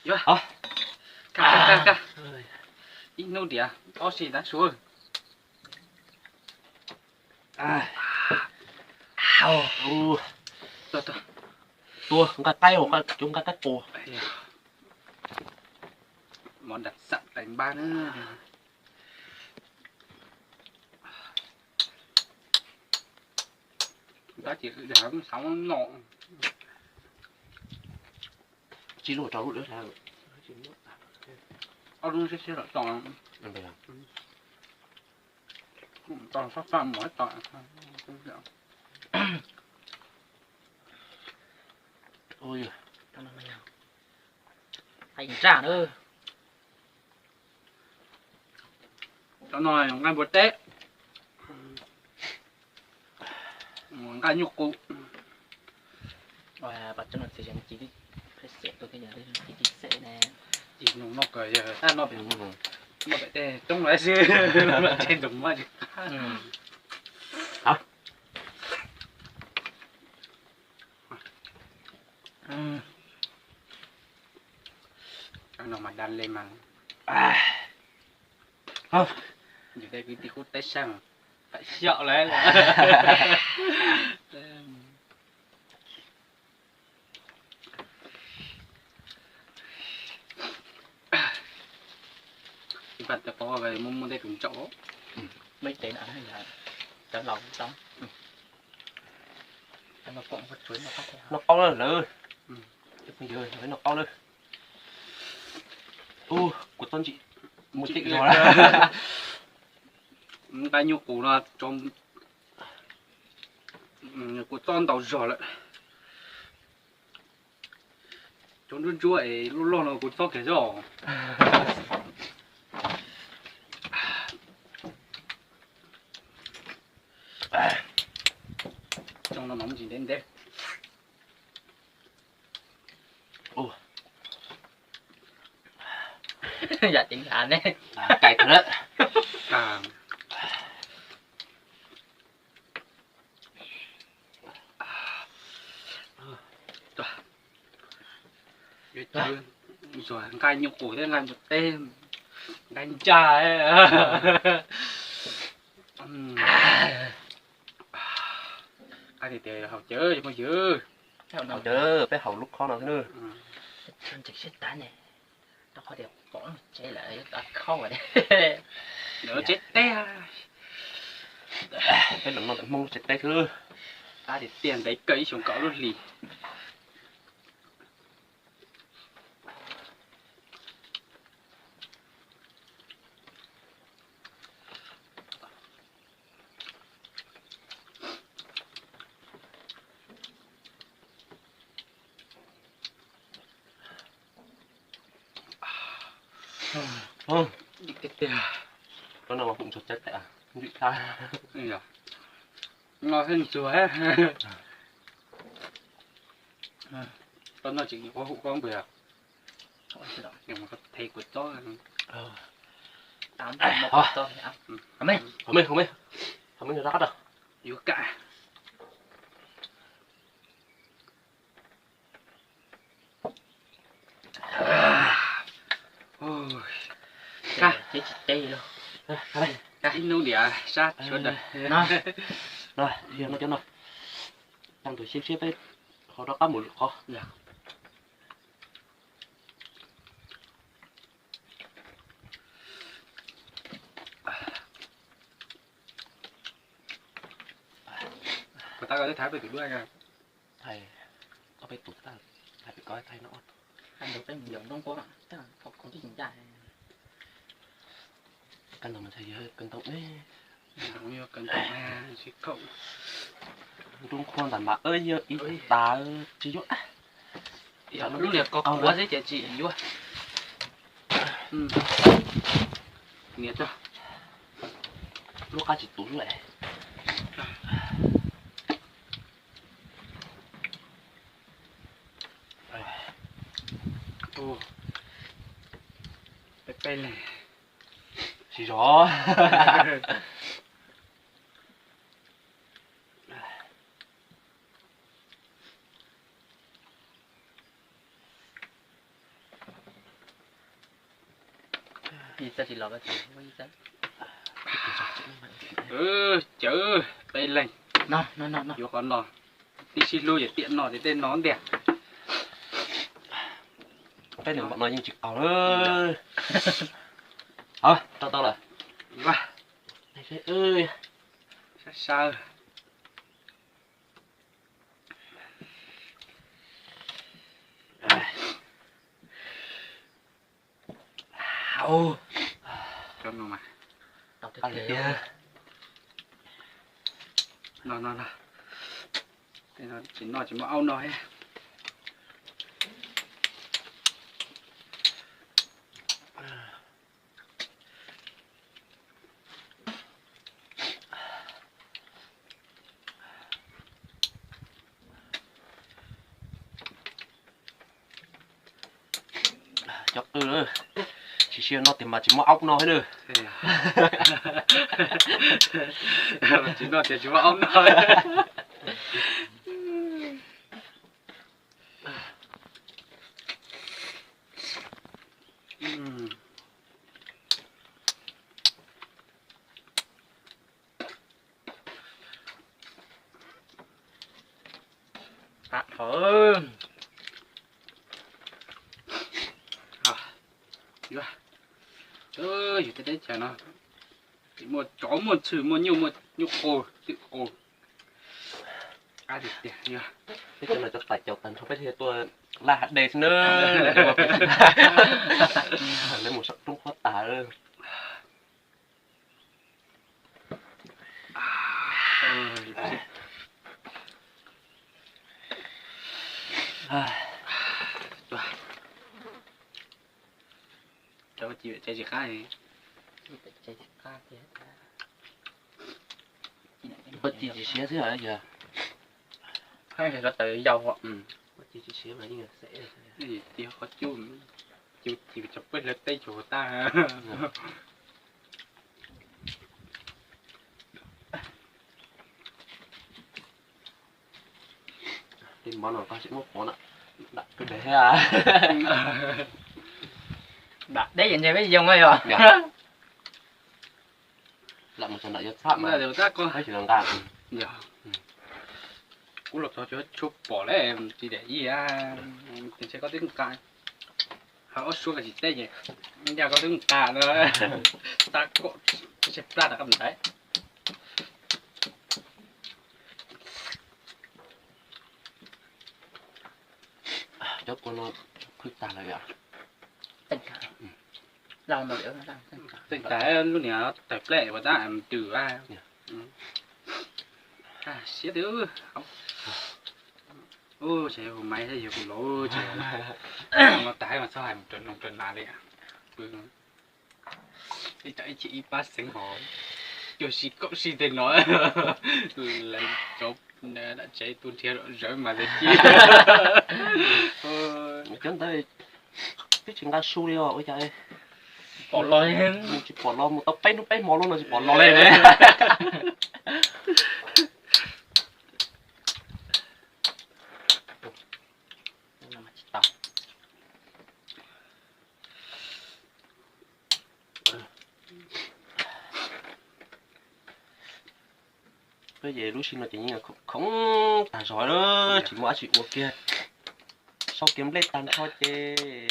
Yuav, kaj kaj kaj kaj, ib hnub diam ob si tab suav. Tua nqaij qaib, cov nqaij qaib qus. Món đặc sản tại Npa na. Tab sis xav no, tsis lub rau lub lawm, ob lub siab siab los tso, tso sab faj mus tso. Cov no nqaij npua teb, nqaij nyuj qus. Ces nug no kawg yog noj pem tej coob lawm xwb, noj pem tej ntug muab tsis qab. Cov no mas da le mas. Yus tej kwv tij qub teb sab mas fam xyaum lawm. Ib pab tej qhov muaj muaj tej tus ntsaum, muaj ib tes no cov laus tau noj qaub lawm. Noj qaub lawm. Ub, kuv txob ntsim muaj cem zog. Nqaij nyuj qus no kuv txob ntau zog lawm. Cov ntsuab ntsuab es loj loj no kuv txob kiag zog. Cov no mas muaj ntsis ntev ntev. Yam ceev nthav ne. Kais tau lawm. Nqaij nyuj qus thiab nqaij npua teb, nqaij ntsaj. Tias haus cawv phooj ywg, haus cawv, peb haus lub khob no xwb nawb. Tsev lawm khaub, tsev teb. Peb los noj ntawm Hmoob lub tsev teb xwb. Tias tias ntev kawg ib xyoos kaum lub hlis. Tiag tiag. Koj no mas kuv ntxuag cawv teb, ntxim qab. No thiaj ntxuag. Koj noj tseem yuav qhuav hum koj npawg. Koj thev kuv txob. Qhov me, qhov me, qhov me rov qab rau. Yuav kam. Ib hnub diam sab sawv daws. No, cov no, tag nrho siab siab peb ho rov qab mus lwm qhov. Thaij peb tus duab, thaij ob peb tus tag, thaij peb ko thaij no. Thaij ntawd peb mus yos nroob Huab, thaum khoom tib tsis ncaj. Kab ntawd mas yog kawg ntoo, yog kawg ntoo, tsis khoom. Nroob Huab ntawd mas yog ib tas tsis yuav. Lub niag ko quav xwb ces tsis yuav. Niam tso, lub qab tsis tus xwb. Peb peb leeg tsis zov. Cawv peb leeg, yuav qhov no, tib sib hlub ces tiam no ces tej no ntiag. Peb niag npaum no yeej tsis qaug. Hov, rau tau lawm. Sab sab. No no no, tsis noj tsis muaj aub noj thiab. Cov qw, tsis siab noj tiag mas tsis muaj aub noj thiab na. Tsis noj tiag tsis muaj aub noj. Yus tej teb chaws no tsis muaj tsov muaj ntxhw muaj nyuj muaj nyuj qus twm qus. Ab tiag tiag, peb cov no cov tais caus tag nrho peb thiaj tuaj laj hav dej xwb na. Lawv mus saum roob qhuab tag. Ua ci tsis qab, ua ci tsis siab xwb yog. Ua ci tsis siab mas yeej xev. Ci qhov cub, ci tsis peb hlawv teb cuag tag. Tej mov no koj tsis muab pov na, dam kawg dev thiab. Dam deb ces ntshe peb yoo yog. Lam mus sawv ntawm yuav txhab mas, tab sis los nqa. Kuv los txog tsuas pom lawm tsis dam ib, ntshe koj twb nqa. Hos ob suab koj tsis teb ces ncaj koj twb nqa no. Tab kom tseg plab rov qab mus ntaiv. Cov kua no phwj tag lawm yom. Tseej tag, lub niag tawg plej ua tab twm. Siab twb, ub, ces hu maiv thiab yog kuv laus ces no tag mas txhob hais mus raws noog raws nas li. Ib chim ib pab xeev hos cuaj sib kaum sib tej no, lawv cov dam tsev tuaj nrhiav zawv mas li. Cov ntawd twb tsis nqa su li os, ua cas pom los, tsis pom los mus tau peb hnub peb hmo lub no tsis pom los li. Peb ces lub sij no ces yeej khoom tag zog, tsis muaj dab tsi ua kiag, sau kiag nplej tag nrho ces